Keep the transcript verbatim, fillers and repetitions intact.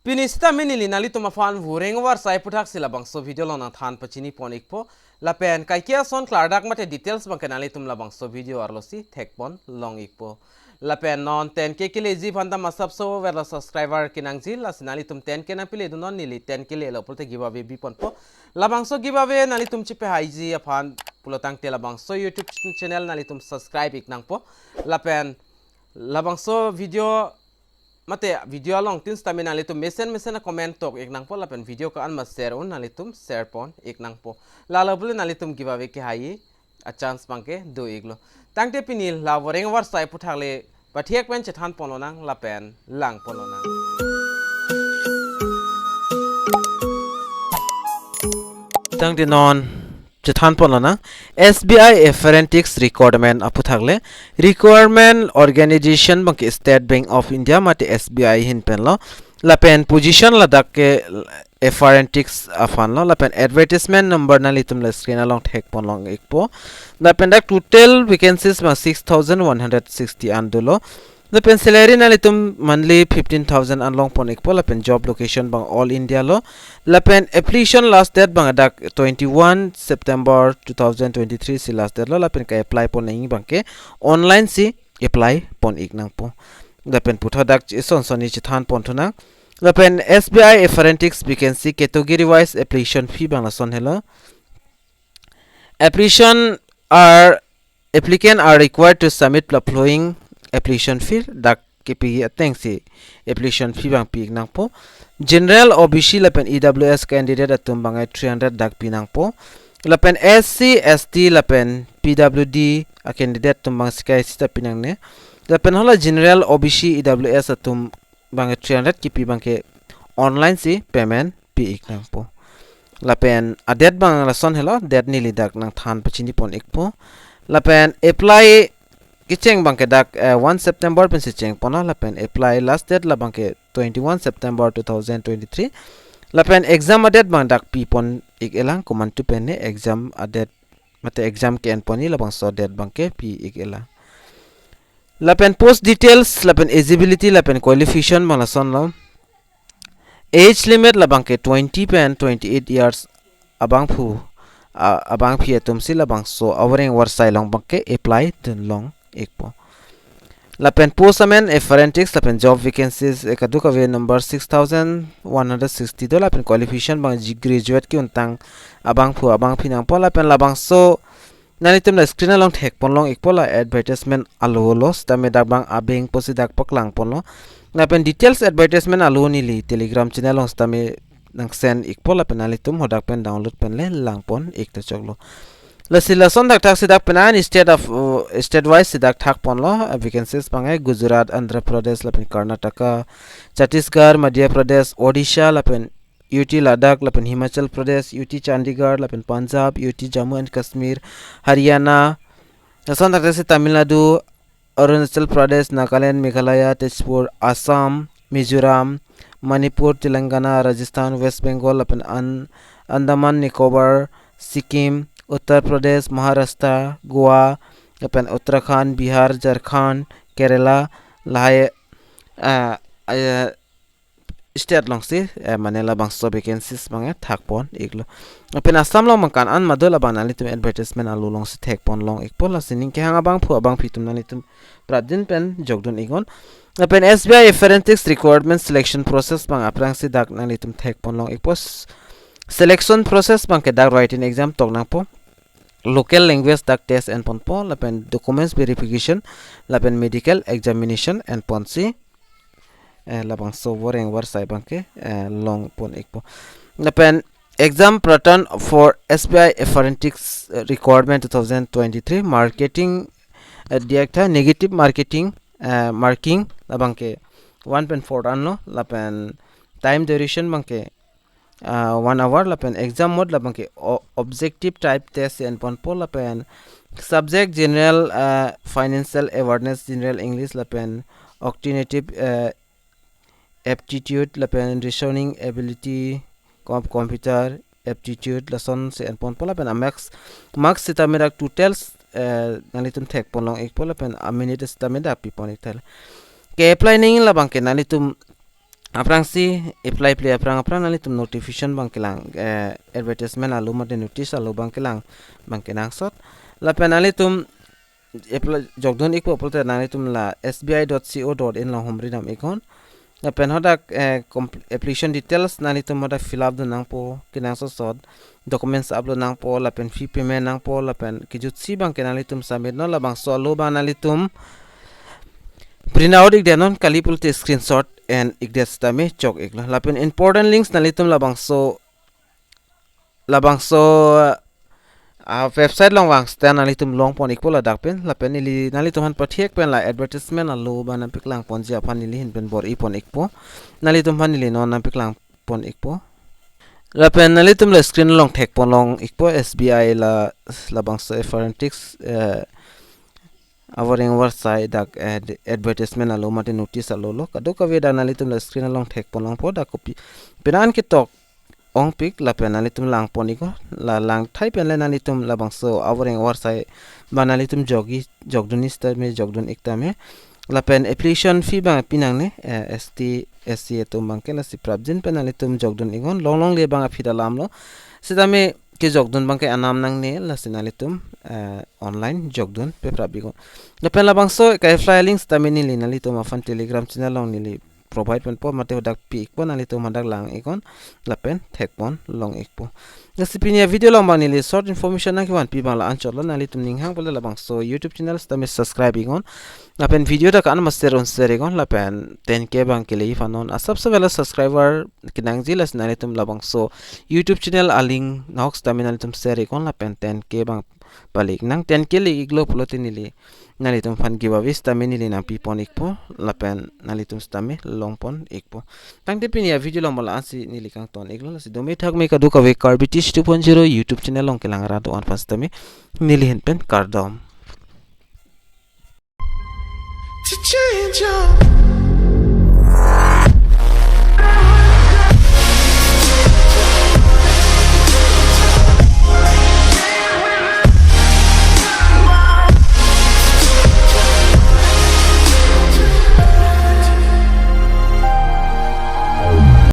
Pini sitame neli nanglitum aphan voreng varsai aputhak si labangso video along nangthan pachini pon ikpo. Lapen kaike ason klardak mate details abangke nanglitum labangso video arlo si thekpon long ikpo. Lapen non ten K keleji aphan ta masap so verlo subscriber kenangji, lasi nanglitum ten K nangpile dun non, neli ten K lelo pulote giveaway bi ponpo. Labangso giveaway nanglitum chepahaiji aphan pulotangte labangso YouTube ch-, channel nanglitum subscribe ik nangpo. Lapen labangso video mate video along tin sitame nanglitum mesen mesen a-comment tok ik nangpo, lapen video ko-an ma share un nanglitum share pon ik nangpo. Lalo pule nanglitum giveaway kehai a-chance abangke do iklo. Tangte pini la voreng varsai aputhak le pathek pen chethan pon lonang lapen lang pon lonang. Tangte non chethan pon lonang, S B I apprentice recruitment aputhak le recruitment organization abangke State Bank of India mate S B I ahin penlo. Lapen position ladak ke apprentice aphanlo. Lapen advertisement number nanglitum le screen along thekpon long ikpo. Lapen dak total vacancies abang six thousand one hundred sixty an dolo. Lapen salary nanglitum monthly fifteen thousand an long pon ikpo. Lapen job location abang All India lo. Lapen application last date abang dak twenty-one September two thousand twenty-three si last date lo. Lapen ka-apply pon nangji abangke online si apply pon ik nangpo. Lapen puthot dak ison sonni chethan pon thunang. Lapen S B I apprentice vacancy category wise application fee abang lason helo. Application are, applicant are required to submit the following application fee. Dak kepi ateng si application fee abang pi ik nangpo. General, O B C lapen E W S candidate atum abang three hundred dak pi nangpo. Lapen S C, S T lapen P W D a-candidate atum abang sikai sita pi nangne. Lapen hala general, O B C, E W S atum abang three hundred kipi abangke online si payment pi ik nangpo. Lapen a-date abang lason helo, date neli dak nangthan pachini pon ikpo. Lapen apply kecheng abangke dak, eh, one September pensi cheng ponlo, lapen apply last date labangke twenty-one September two thousand twenty-three. Lapen exam a-date abang dak pi pon ik-elang, komantu pen ne exam a-date mate exam ke-en ponji labangso date abangke pi ik-elang. Lapen post details, lapen eligibility, lapen qualification abang lasonlo. Age limit labangke twenty pen twenty-eight years abangphu, a-, abangpi atum si labangso avoreng varsai along abangke apply dun long ikpo. Lapen post amen apprentice lapen job vacancies, eh, kadokave number six thousand one hundred sixty do, lapen qualification abang ji graduate ke-untang abangphu abangpi nangpo. Lapen labangso nanglitum la screen along thekpon long ikpo, la advertisement alo lo, sitame dak abang abeng pusi dak paklang ponlo. Lapen details advertisement alo neli Telegram channel along sitame nang send ikpo, lapen nanglitum hadak pen download pen le lang pon ik ta choklo. Lasi lason dak thak si dak pen an state of, uh, state wise si dak thak ponlo, uh, vacancies abangke Gujarat, Andhra Pradesh, lapen Karnataka, Chhattisgarh, Madhya Pradesh, Odisha, lapen U T Ladakh, lapen Himachal Pradesh, U T Chandigarh, lapen Punjab, U T Jammu and Kashmir, Haryana, lason dak si Tamil Nadu, Arunachal Pradesh, Nagaland, Meghalaya, Tezpur, Assam, Mizoram, Manipur, Telangana, Rajasthan, West Bengal, lapen An-, Andaman Nicobar, Sikkim, Uttar Pradesh, Maharashtra, Goa, lapen Uttarakhand, Bihar, Jharkhand, Kerala, lahai, ah, ah, state along si, eh, mane labangso vacancies abangke thak pon iklo. Lapen Assam along abang kan-an ma do, labang nanglitum advertisement alo along si thekpon long ikpo, lasi ning kehang abangphu abangpi atum nanglitum pratdin pen jokdun iknon. Lapen S B I apprentice recruitment selection process abang aphrang si dak nanglitum thekpon long ikpo. S-, selection process abangke dak written exam tok nangpo, local language dak test en ponpo, lapen documents verification, lapen medical examination en ponsi, eh, labangso voreng varsai abangke, eh, long pon ikpo. Lapen exam pattern for S B I apprentice, eh, recruitment two thousand twenty-three, marketing, eh, diak tha negative marketing, eh, marking labangke one pen four anlo, lapen time duration abangke, ah, one hour, lapen exam mode labangke o-, objective type test en ponpo, lapen subject general, ah, financial awareness, general English, lapen cognitive, ah, aptitude, lapen reasoning ability, com-, computer aptitude, lasonsi en ponpo, lapen a-marks, marks sitame dak totals, eh, nanglitum thekpon long ikpo, lapen a-minute sitame dak pi pon ik tha. Ke-apply nangji labangke nanglitum aphrangsi apply ple aphrang aphrang nanglitum notification abang kelang, eh, advertisement alo mate notice alo abang kelang abang kenangsot. Lapen nanglitum apply jokdun ikpo pulote nanglitum la S B I dot co dot in along humri dam iknon. Lapen hadak, eh, compl-, application details nanglitum hadak fill up dun nangpo, kenangsot sot documents upload nangpo, lapen fee payment nangpo, lapen kejutsi abang ke nanglitum submit non. Labangso alo abang nanglitum print out ikdetnon, kali pulote screenshot en ikdet sitame chok iklo. Lapen important links nanglitum labangso, labangso, ah, website along vang seta nanglitum longpon ikpo ladak pen. Lapen neli nanglitum aphan pathek pen la advertisement alo abang nangpaklang ponji aphan neli ahin pen bor-ipon ikpo. Nanglitum aphan neli non nangpaklang pon ikpo. Lapen nanglitum la screen along thekpon long ikpo, S B I la, labangso F R N Tix, eh, avoreng avarsai dak, eh, advertisement alo mate notice alo lo. Kadokave dak nanglitum la screen along thekpon longpo, dak kopi penang ketok ongpik lapen nanglitum langpon iknon. La langthai pen le nanglitum labangso avoreng avarsai abang nanglitum jokji, jokdun sitame jokdun ik tame. Lapen application fee abang pi nangne, eh, S T, S C atum abang ke lasi prapjin pen nanglitum jokdun iknon. Long longle abang aphi alam lo. Sitame kejokdun abang ke anam nangne, lasi nanglitum, eh, online jokdun peprap iknon. Lapen labangso ke-apply link sitame neli nanglitum aphan Telegram channel along neli provide ponpo, mate hadak pi ikpo, nanglitum hadak lang iknon lapen thekpon long ikpo. Lasi pini avideo along abang neli short information nangkevanpi abang la-anchot lo. Nanglitum ning hang pulote labangso YouTube channel sitame subscribe iknon. Lapen video dak an ma share un share iknon, lapen ten K abang kele iphan non. Asapso avelo subscriber kenangji, lasi nanglitum labangso YouTube channel a-link nahok sitame nanglitum share iknon, lapen ten K abang palik nang. Ten K le iklo pulote neli nanglitum aphan giveaway sitame neli nangpipon ikpo, lapen nanglitum sitame longpon ikpo. Tangte pini avideo along abang la-ansi neli kangton iklo, lasi dome thakme kadokave Karbi Tish two point zero YouTube channel along kelang rat do-an aphan sitame neli ahin pen kardom. To change your